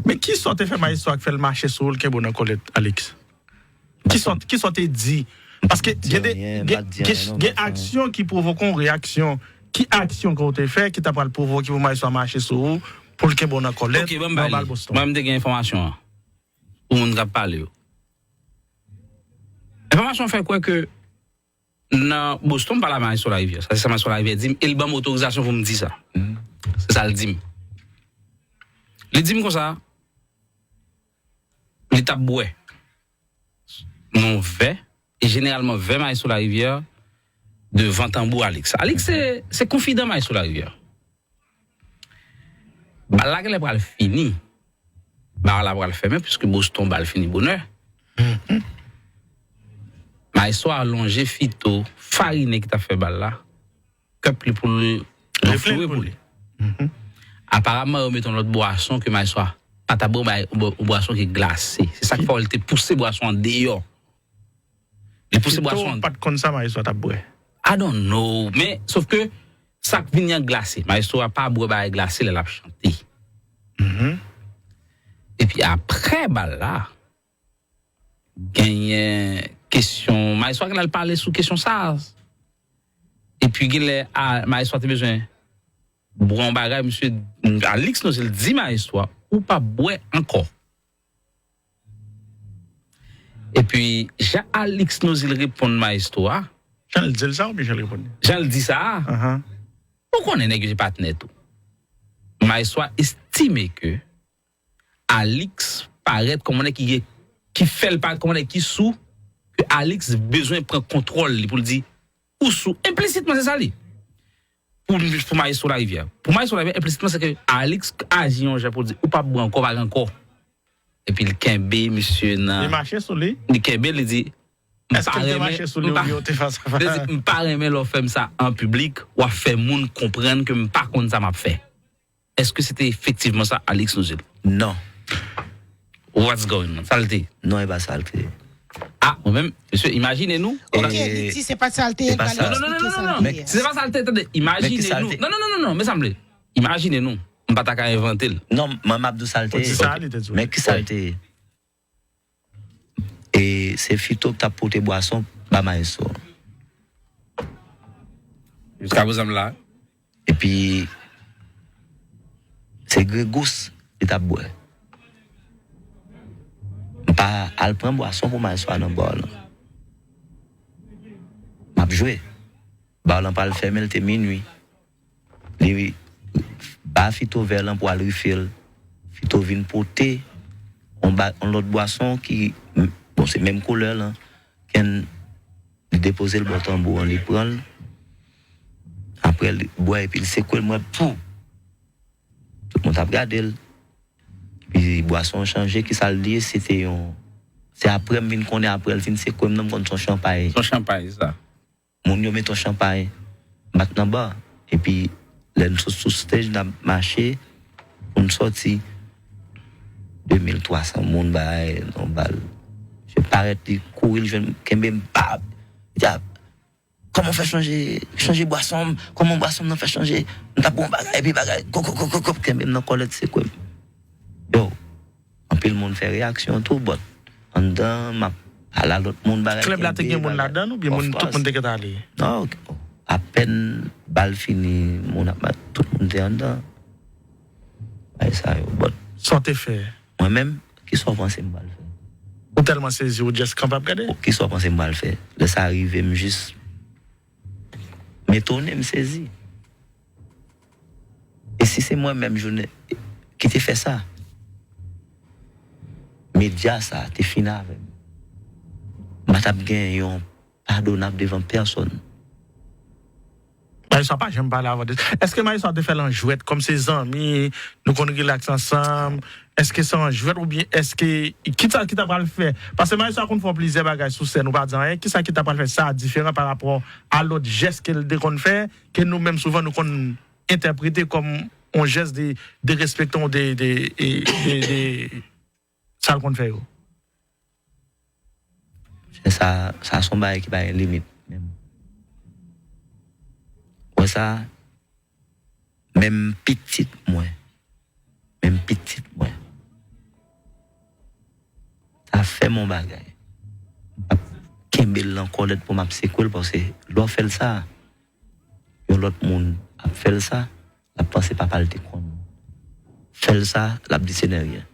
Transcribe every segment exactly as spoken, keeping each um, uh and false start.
Men kisa w te fè Maestro a k fè l mache sou ou, l kenbe w nan kòlèt, Alix? Kisa w, kisa w te di? Paske gen de, gen, gen, gen aksyon ki pwovoke yon reyaksyon. Ki aksyon ke w te fè ki ta pral pwovoke pou Maestro a mache sou ou, pou l kenbe w nan kòlèt, nan bal Boston? Ok, ban m ba li. Mwen, m te gen enfòmasyon an. Pou moun k ap pale yo. Enfòmasyon fè kwè ke nan Boston, m pale a Maestro Larivière. Sa se sa Maestro Larivière di m, e l ban m otorizasyon pou m di sa. Se sa l di m. Li di m konsa, li t ap bwè nan yon vè, e jeneralman vè Maestro Larivière devan tanbou Alix. Alix se, se konfidan Maestro Larivière. Bal la genlè pral fini. Bal la pral fèmen, piske Boston bal fini bonè. Maestro a lonje Fito, farinen ki t ap fè bal la, kèp li pou l anfloure pou li. Aparaman, yo mete yon lòt bwason ke Maestro a pa t ap bwè, yon bwa-, yon bwason ki glase. Se sa k fè w li te pouse bwason an deyò. Li pouse bwason an. Fito pa t konn sa Maestro a t ap bwè. I don't know. Men, sof ke sa k vini an glase. Maestro a pa bwè bagay glase lè l ap chante. Epi apre bal la, genyen kesyon, Maestro a genlè al pale sou kesyon sa a. Epi genlè, a, Maestro a te bezwen bwè yon bagay, misye, Alix Nozil di Maestro a, ou p ap bwè ankò. Epi, jan Alix Nozil reponn Maestro a, jan l di l sa oubyen jan l reponn li? Jan l di sa a, ou konnen nèg yo se patnè tou. Maestro a estime ke Alix parèt kòm yon nèg ki gen, ki fè l parèt kòm yon nèg ki sou, ke Alix bezwen pran kontwòl li pou l di, ou sou. Enplisitman, se sa li. Pou, pou Maestro Larivière. Pou Maestro Larivière, enplisitman, se ke Alix aji yon jan pou l di, ou p ap bwè ankò, pa gen ankò. Epi l kenbe misye nan. Li mache sou li? Li kenbe, li di, m pa renmen, m pa, li di, m pa renmen lè w fè m sa an piblik, w ap fè moun konprann ke m pa konn sa m ap fè. Èske se te efektivman sa, Alix Nozil? Non. What's going on? Sa l te? Non, e pa sa l te. A, mwen menm, mesye, imajine nou. Ok, li di se pa sa l te ye, l pral eksplike sa l te ye. Si se pa sa l te, tande, imajine nou. Non, non, non, non, non, men sa m vle. Imajine nou. M pa ta ka envante l. Non, mwen, m ap di w sa l te ye. Ou di sa, li te di w. Men ki sa l te ye? E se Fito ki t ap pote bwason ba Maestro. Jiska prezan m la. Epi, se Gregous li t ap bwè. M pa al pran bwason pou Maestro a nan bar lan. M ap jwe. Bar lan pral fèmen, l te minui. Li ba Fito vè lan pou al refill. Fito vin pote yon ba-, yon lòt bwason ki, bon, se menm koulè lan. Ken, li depoze l bò tanbou an, li pran l. Apre, li bwè, epi l sekwe l, mwen, pou. Tout moun t ap gade l. Epi bwason an chanje, ki sa l ye, se te yon, se apre m vin konnen, apre l fin sekwe m nan, m konn se yon chanpay. Se yon chanpay, sa. Moun yo mete yon chanpay, m pa t nan bar. Epi, lè n sot sou stage, n ap mache, pou n sòti, de mil twa san moun, bay, nan bal. Misye parèt, li kouri, l jwenn, kenbe m, pap! Li di, a, kòman w fè chanje, chanje bwason m? Kòman bwason m nan fè chanje? M t ap bon bagay, epi bagay, kòk, kòk, kòk, kòk, kòk, kenbe m nan kòlèt, sekwe m. Yo, anpil moun fè reyaksyon tou, but anndan, m ap pale a lòt moun, bagay. Klèb la te gen moun ladan l oubyen moun, tout moun te gentan ale? Non, apèn bal fini, moun ap, tout moun te anndan. Bagay sa yo, but. Sa w te fè? Mwen menm, kisa w panse m pral fè? Ou tèlman sezi, ou just kanpe ap gade? Kisa w panse m pral fè? Lè sa rive, m jis, m etone, m sezi. E si se mwen menm jounen ki te fè sa, medya sa te fin avè m. M pa t ap gen yon padonab devan pèsonn. Maestro pa janm pale avan de. Èske Maestro te fè l an jwèt, kòm se zanmi, nou konn rilaks ansanm? Èske se an jwèt oubyen èske, kisa ki ta pral fè? Paske Maestro konn fè plizyè bagay sou sèn, ou pa di anyen. Kisa ki ta pral fè sa diferan pa rapò a lòt jès ke l te konn fè, ke nou menm souvan nou konn entèprete kòm yon jès de, de respektan, de, de, de, de, de sa l konn fè yo? Sa, sa se yon bagay ki pa gen limit, menm. Wè sa, menm pitit mwen, menm pitit mwen, fè m yon bagay, m p ap kenbe l nan kòlèt pou m ap sekwe l, paske lè w fè l sa, yon lòt moun ap fè l sa, l ap panse papa l te konn fè l sa, l ap di se nègyen.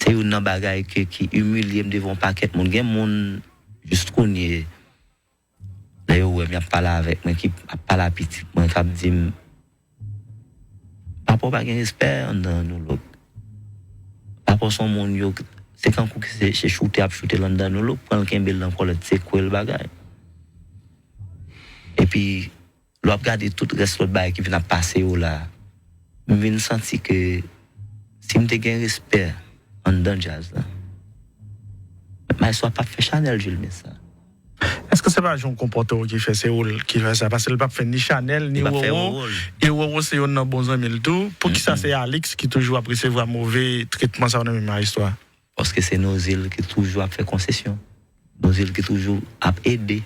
Se youn nan bagay ke, ki imilye m devan yon pakèt moun. Gen moun, jis kounye, lè yo wè m, y ap pale avèk mwen, ki ap pale a pitit mwen, k ap di m, "Papa w pa gen respè anndan Nou Look. Papa w se yon moun yo, se kankou ki se, se choute y ap choute l anndan Nou Look, pran l kenbe l nan kòlèt, sekwe l bagay." Epi, lè w ap gade tout rès lòt bagay ki vin ap pase yo la, m vin santi ke si m te gen respè anndan djaz la, Maestro a p ap fè Chanèl Jules Messa. Èske se pa jan w konpòte w ki fè se ou l ki fè sa? Paske l p ap fè ni Chanèl, ni Roro. E Roro se youn nan bon zanmi l tou. Poukisa se Alix ki toujou ap resevwa move tretman sa yo nan men Maestro a? Paske se Nozil ki toujou ap fè konsesyon. Nozil ki toujou ap ede.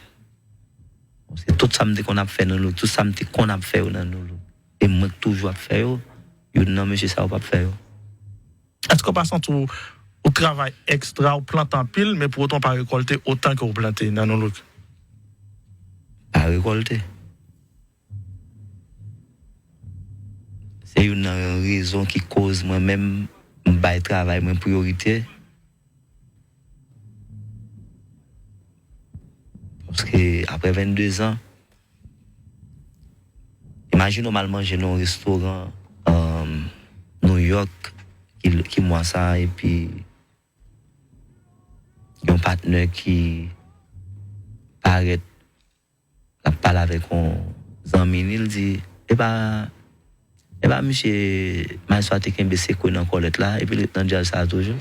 Se tout sa m te konn ap fè nan Nou Look, tout sa m te konn ap fè yo nan Nou Look, e mwen k toujou ap fè yo, youn nan mesye sa yo p ap fè yo. Èske w pa santi w, ou travay ekstra, ou plante anpil, men pou otan w pa rekòlte otan ke w plante nan Nou Look? Pa rekòlte. Se youn nan rezon ki koz mwen menm m bay travay mwen priyorite. Paske apre vennde zan, imajine w m al manje nan yon restoran New York ki, ki mwa sa, epi yon patnè ki parèt l ap pale avèk yon zanmi li, l di, "Epa, epa misye Maestro a te kenbe sekwe nan kòlèt la, epi l ret nan djaz sa a toujou."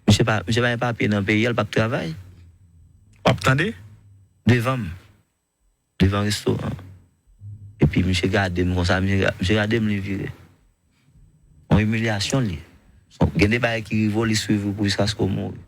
Misye pa, misye pa gen papye nan peyi a, l p ap travay. W ap tande? Devan m. Devan restoran. Epi misye gade m konsa, misye, misye gade m, li vire. Yon imilyasyon li ye. Gen de bagay ki rive w, li swiv ou pou jiskaske w mouri.